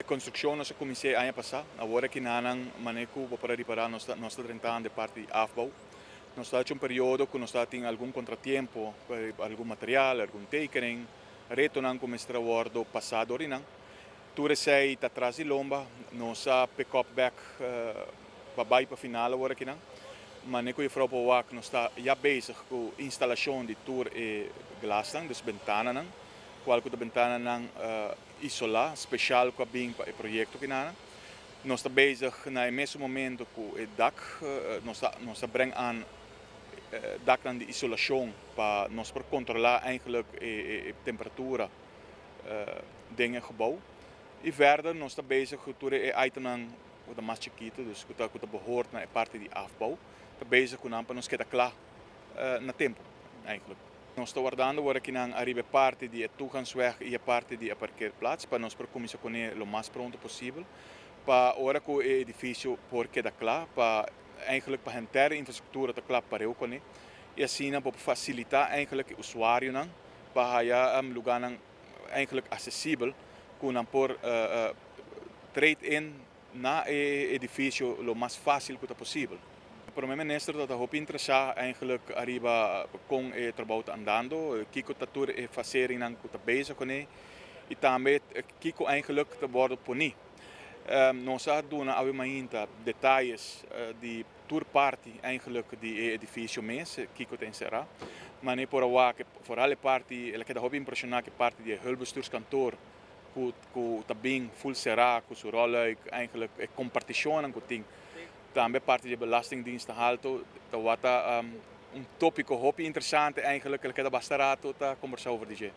Construccion nos a cuminsa aña pasa. Awor aki nan manera cu bo por ripara, nos ta drentando e parti di afbouw. Nos ta un periodo cu nos tin algun contratiempo, algun material, algun tekening, retonan cu mester wordo pasa dorinan. Tur esey ta tras di lomba, nos a pick up back pa bay pa final awor aki nan. Manera cu juffrouw por wak, nos ta ya bezig cu instalacion di tur e glasnan, dus bentananan, cual cu e bentananan isola, special cu bin pa e proyecto aki nan. Nos ta bezig na mesun momento cu e dak, nos ta breng aan daknan di isolacion pa nos por controla eigenlijk e temperatura den e gebouw. Y verder nos ta bezig cu tur e itemnan cu ta mas chikito, dus cu ta behoort na e parti di afbouw. Ta bezig cu nan pa nos keda cla na tempo eigenlijk. Nos ta wardando awor aki nan ariba e parti di toegangsweg y e parti di parkeerplaats pa nos por cuminsa cune lo mas pronto posibel. Pa ora cu e edificio por keda cla, pa eigenlijk pa entero infrastructura ta cla pa cune. Y asina pa facilita eigenlijk e usuarionan pa haya lugarnan eigenlijk accesibel cu nan por trade in na e edificio lo mas facil cu posibel. Prome Minister ta hopi interesa eigenlijk ariba con e trabou ta andando, kico ta tur e faseringnan cu ta bezig cune y tambe kico eigenlijk ta wordo poni. Nos a duna awe mainta detaye di tur parti eigenlijk di e edificio mes, kico ta encera. Ma ne por wak, vooral e parti, el a keda hopi impresiona cu e parti di hulpbestuurskantoor cu ta bin full cera, cu su rolluik, eigenlijk e comparticionnan cu tin. Tambe parti di Belastingdienst halto, ta un topico hopi interesante eigenlijk, el a keda basta rato ta combersa over di dje.